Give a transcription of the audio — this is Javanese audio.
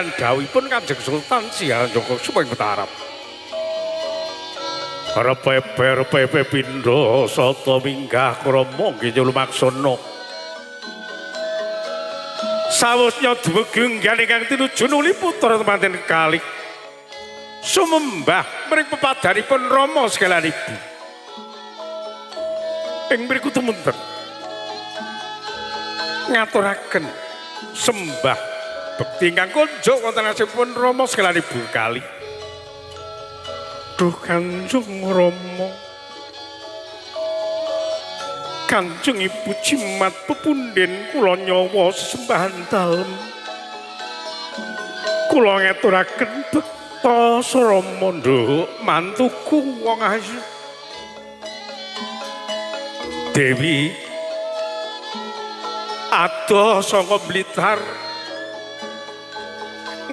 Lan dawuhipun Kanjeng Sultan Sihanjoko Suma ing Mataram. Repepe pindha sata minggah krama nggih lumaksana. Sawusnya duwegi enggan ingkang tinuju nuli putra temanten kalih sumembah mring pepadhanipun Rama sekalian ibu. Ing mriku tumunten ngaturaken sembah bekti ingkang kunjuk wonten asipun Rama sekalian ibu kalih. Duh Kanjeng Rama, Kanjeng Ibu jimat pepunden kula nyawa sesembahan dalem. Kula ngaturaken bekta Rama nduk mantuku wong ayu. Dewi adoh saka Blitar.